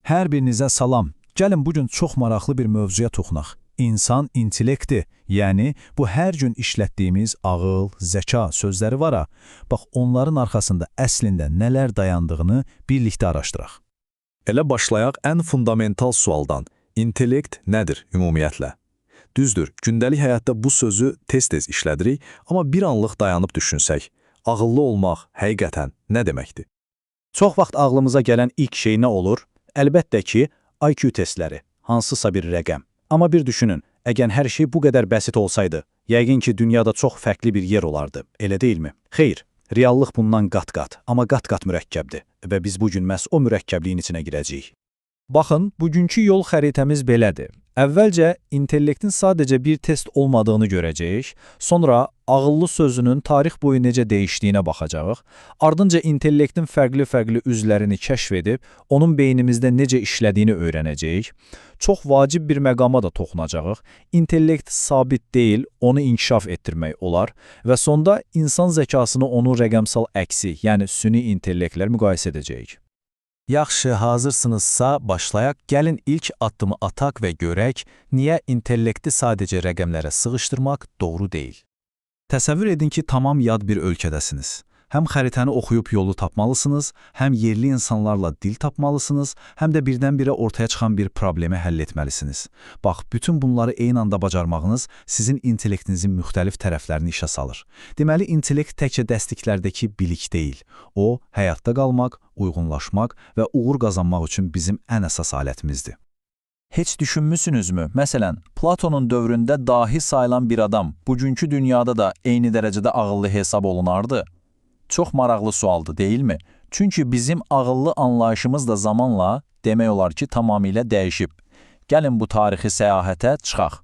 Hər birinizə salam. Gəlin bugün çox maraqlı bir mövzuya toxunaq. İnsan intellekti, yəni bu hər gün işlətdiyimiz ağıl, zəka sözləri var ha. Bax onların arxasında əslində nələr dayandığını birlikdə araşdıraq. Elə başlayaq ən fundamental sualdan. İntellekt nədir ümumiyyətlə? Düzdür, gündəlik həyatda bu sözü tez-tez işlədirik, amma bir anlıq dayanıb düşünsək, ağıllı olmaq həqiqətən nə deməkdir? Çox vaxt ağlımıza gələn ilk şey nə olur? Əlbəttə ki, IQ testləri, hansısa bir rəqəm. Amma bir düşünün, əgər hər şey bu qədər bəsit olsaydı, yəqin ki, dünyada çox fərqli bir yer olardı, elə deyilmi? Xeyr, reallıq bundan qat-qat, amma qat-qat mürəkkəbdir və biz bu gün məhz o mürəkkəbliyin içinə girəcəyik. Baxın, bugünkü yol xəritəmiz belədir. Əvvəlcə intellektin sadəcə bir test olmadığını görəcəyik, sonra ağıllı sözünün tarix boyu necə dəyişdiyinə baxacağıq, ardınca intellektin fərqli-fərqli üzlərini kəşf edib, onun beynimizdə necə işlədiyini öyrənəcəyik. Çox vacib bir məqama da toxunacağıq. İntellekt sabit deyil, onu inkişaf etdirmək olar və sonda insan zəkasını onun rəqəmsal əksi, yəni süni intellektlə müqayisə edəcəyik. Yaxşı, hazırsınızsa başlayaq. Gəlin ilk addımı ataq və görək, niyə intellekti sadəcə rəqəmlərə sığışdırmaq doğru deyil. Təsəvvür edin ki, tamam yad bir ölkədəsiniz. Həm xəritəni oxuyub yolu tapmalısınız, həm yerli insanlarla dil tapmalısınız, həm də birdən-birə ortaya çıxan bir problemi həll etməlisiniz. Bax, bütün bunları eyni anda bacarmağınız sizin intellektinizin müxtəlif tərəflərini işə salır. Deməli, intellekt təkcə dərsliklərdəki bilik deyil. O, həyatda qalmaq, uyğunlaşmaq və uğur qazanmaq üçün bizim ən əsas alətimizdir. Heç düşünmüsünüzmü? Məsələn, Platonun dövründə dahi sayılan bir adam bugünkü dünyada da eyni dərəcədə ağıllı hesab olunardı? Çox maraqlı sualdır, deyilmi? Çünki bizim ağıllı anlayışımız da zamanla demək olar ki, tamamilə dəyişib. Gəlin bu tarixi səyahətə çıxaq.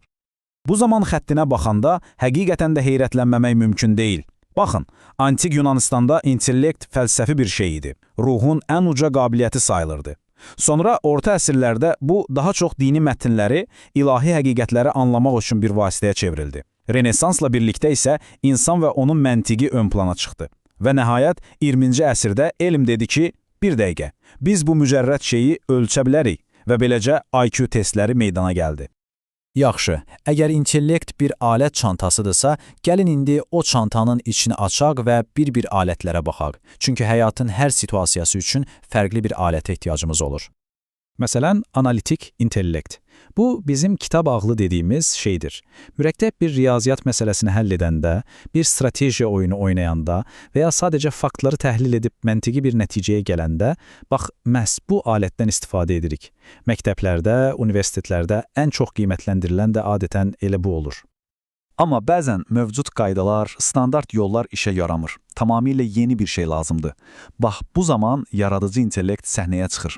Bu zaman xəttinə baxanda həqiqətən də heyrətlənməmək mümkün deyil. Baxın, Antik Yunanistanda intellekt fəlsəfi bir şey idi. Ruhun ən uca qabiliyyəti sayılırdı. Sonra orta əsrlərdə bu daha çox dini mətnləri, ilahi həqiqətləri anlamaq üçün bir vasitəyə çevrildi. Renesansla birlikdə isə insan və onun məntiqi ön plana çıxdı. Və nəhayət 20-ci əsrdə elm dedi ki, bir dəqiqə, biz bu mücərrəd şeyi ölçə bilərik və beləcə IQ testləri meydana gəldi. Yaxşı, əgər intellekt bir alət çantasıdırsa, gəlin indi o çantanın içini açaq və bir-bir alətlərə baxaq. Çünki həyatın hər situasiyası üçün fərqli bir alətə ehtiyacımız olur. Məsələn, analitik intellekt. Bu, bizim kitab ağlı dediyimiz şeydir. Mürəkkəb bir riyaziyyat məsələsini həll edəndə, bir stratejiya oyunu oynayanda və ya sadəcə faktları təhlil edib məntiqi bir nəticəyə gələndə, bax, məhz bu alətdən istifadə edirik. Məktəblərdə, universitetlərdə ən çox qiymətləndirilən də adətən elə bu olur. Amma bəzən mövcud qaydalar, standart yollar işə yaramır. Tamamilə yeni bir şey lazımdır. Bax, bu zaman yaradıcı intellekt səhnəyə çıxır.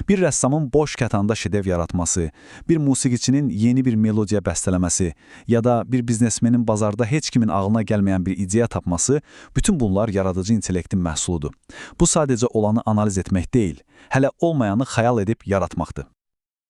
Bir rəssamın boş kətanda şedev yaratması, bir musiqiçinin yeni bir melodiya bəstələməsi ya da bir biznesmenin bazarda heç kimin ağlına gəlməyən bir ideya tapması, bütün bunlar yaradıcı intellektin məhsuludur. Bu sadəcə olanı analiz etmək deyil, hələ olmayanı xəyal edib yaratmaqdır.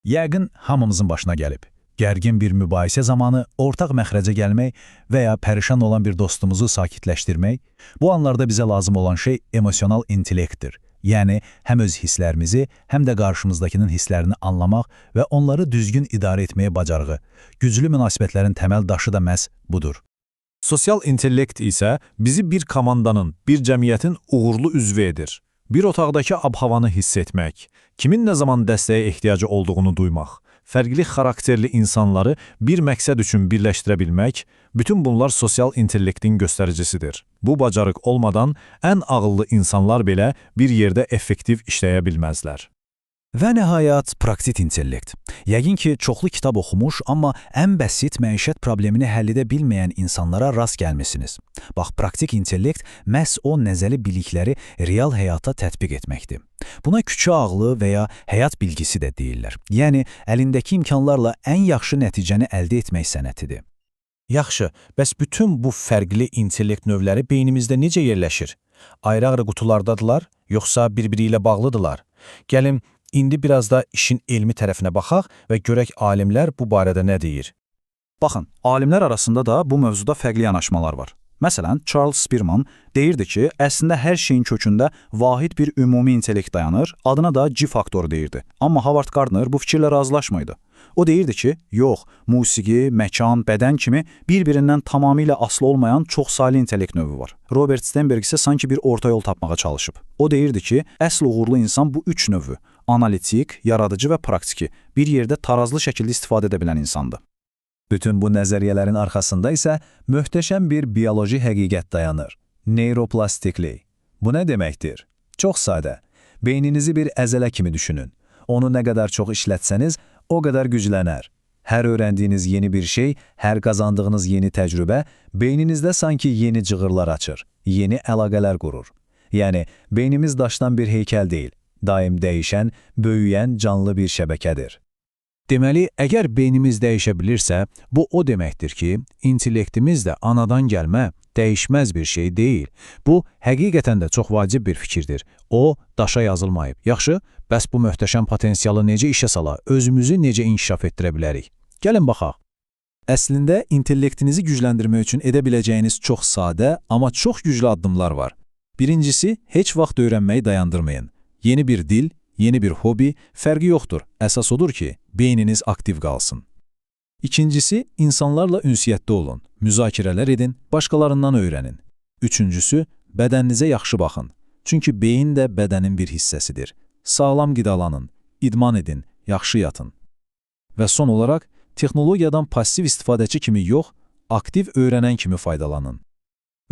Yəqin hamımızın başına gəlib. Gərgin bir mübahisə zamanı ortaq məxrəcə gəlmək və ya pərişan olan bir dostumuzu sakitləşdirmək, bu anlarda bizə lazım olan şey emosional intellektdir. Yəni, həm öz hisslərimizi, həm də qarşımızdakının hisslərini anlamaq və onları düzgün idarə etməyə bacarığı. Güclü münasibətlərin təməl daşı da məhz budur. Sosial intellekt isə bizi bir komandanın, bir cəmiyyətin uğurlu üzvü edir. Bir otaqdakı ab-havanı hiss etmək, kimin nə zaman dəstəyə ehtiyacı olduğunu duymaq, fərqli xarakterli insanları bir məqsəd üçün birləşdirə bilmək, bütün bunlar sosial intellektin göstəricisidir. Bu bacarıq olmadan ən ağıllı insanlar belə bir yerdə effektiv işləyə bilməzlər. Və nəhayət, praktik intellekt. Yəqin ki, çoxlu kitab oxumuş, amma ən bəsit məişət problemini həll edə bilməyən insanlara rast gəlmisiniz. Bax, praktik intellekt məhz o nəzəri bilikləri real həyata tətbiq etməkdir. Buna küçə ağlı və ya həyat bilgisi də deyirlər. Yəni, əlindəki imkanlarla ən yaxşı nəticəni əldə etmək sənətidir. Yaxşı, bəs bütün bu fərqli intellekt növləri beynimizdə necə yerləşir? Ayrı-ayrı qutulardadılar, yoxsa bir-biri ilə bağlıdırlar? Gəlin, indi biraz da işin elmi tərəfinə baxaq və görək alimlər bu barədə nə deyir. Baxın, alimlər arasında da bu mövzuda fərqli yanaşmalar var. Məsələn, Charles Spearman deyirdi ki, əslində hər şeyin kökündə vahid bir ümumi intellekt dayanır, adına da G faktoru deyirdi. Amma Howard Gardner bu fikirlə razılaşmırdı. O deyirdi ki, yox, musiqi, məkan, bədən kimi bir-birindən tamamilə asılı olmayan çoxsaylı intellekt növü var. Robert Sternberg isə sanki bir orta yol tapmağa çalışıb. O deyirdi ki, əsl uğurlu insan bu üç növü, analitik, yaradıcı və praktiki, bir yerdə tarazlı şəkildə istifadə edə bilən insandır. Bütün bu nəzəriyyələrin arxasında isə möhtəşəm bir bioloji həqiqət dayanır. Neyroplastiklik. Bu nə deməkdir? Çox sadə. Beyninizi bir əzələ kimi düşünün. Onu nə qədər çox işlətsəniz, o qədər güclənər. Hər öyrəndiyiniz yeni bir şey, hər qazandığınız yeni təcrübə beyninizdə sanki yeni cığırlar açır, yeni əlaqələr qurur. Yəni, beynimiz daşdan bir heykəl deyil, daim dəyişən, böyüyən canlı bir şəbəkədir. Deməli, əgər beynimiz dəyişə bilirsə, bu o deməkdir ki, intellektimiz də anadan gəlmə, dəyişməz bir şey deyil. Bu, həqiqətən də çox vacib bir fikirdir. O, daşa yazılmayıb. Yaxşı, bəs bu möhtəşəm potensialı necə işə sala, özümüzü necə inkişaf etdirə bilərik? Gəlin baxaq. Əslində, intellektinizi gücləndirmək üçün edə biləcəyiniz çox sadə, amma çox güclü addımlar var. Birincisi, heç vaxt öyrənməyi dayandırmayın. Yeni bir dil, yeni bir hobi, fərqi yoxdur. Əsas odur ki, beyniniz aktiv qalsın. İkincisi, insanlarla ünsiyyətdə olun, müzakirələr edin, başqalarından öyrənin. Üçüncüsü, bədəninizə yaxşı baxın. Çünki beyin də bədənin bir hissəsidir. Sağlam qidalanın, idman edin, yaxşı yatın. Və son olaraq, texnologiyadan passiv istifadəçi kimi yox, aktiv öyrənən kimi faydalanın.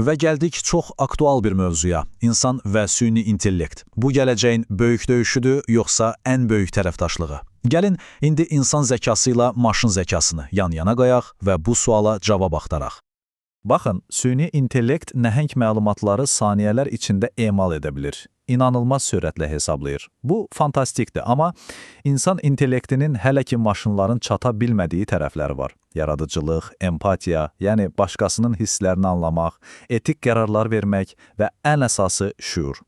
Və gəldik çox aktual bir mövzuya, insan və süni intellekt. Bu gələcəyin böyük döyüşüdür, yoxsa ən böyük tərəfdaşlığı? Gəlin, indi insan zəkası ilə maşın zəkasını yan-yana qoyaq və bu suala cavab axtaraq. Baxın, süni intellekt nəhəng məlumatları saniyələr içində emal edə bilir. İnanılmaz sürətlə hesablayır. Bu fantastikdir, amma insan intellektinin hələ ki maşınların çata bilmədiyi tərəfləri var. Yaradıcılıq, empatiya, yəni başqasının hisslərini anlamaq, etik qərarlar vermək və ən əsası şüur.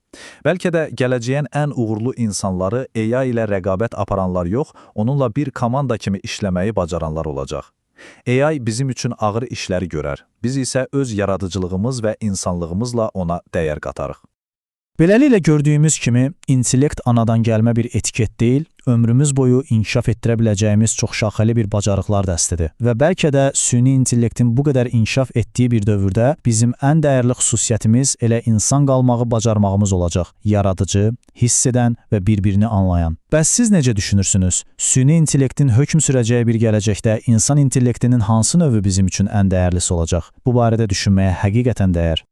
Bəlkə də gələcəyin ən uğurlu insanları AI ilə rəqabət aparanlar yox, onunla bir komanda kimi işləməyi bacaranlar olacaq. AI bizim üçün ağır işləri görər. Biz isə öz yaradıcılığımız və insanlığımızla ona dəyər qatarıq. Beləliklə gördüyümüz kimi, intellekt anadan gəlmə bir etiket deyil, ömrümüz boyu inkişaf etdirə biləcəyimiz çoxşaxəli bir bacarıqlar dəstidir. Və bəlkə də süni intellektin bu qədər inkişaf etdiyi bir dövrdə bizim ən dəyərli xüsusiyyətimiz elə insan qalmağı bacarmağımız olacaq. Yaradıcı, hiss edən və bir-birini anlayan. Bəs siz necə düşünürsünüz? Süni intellektin hökm sürəcəyi bir gələcəkdə insan intellektinin hansı növü bizim üçün ən dəyərlisi olacaq? Bu barədə düşünməyə həqiqətən dəyər.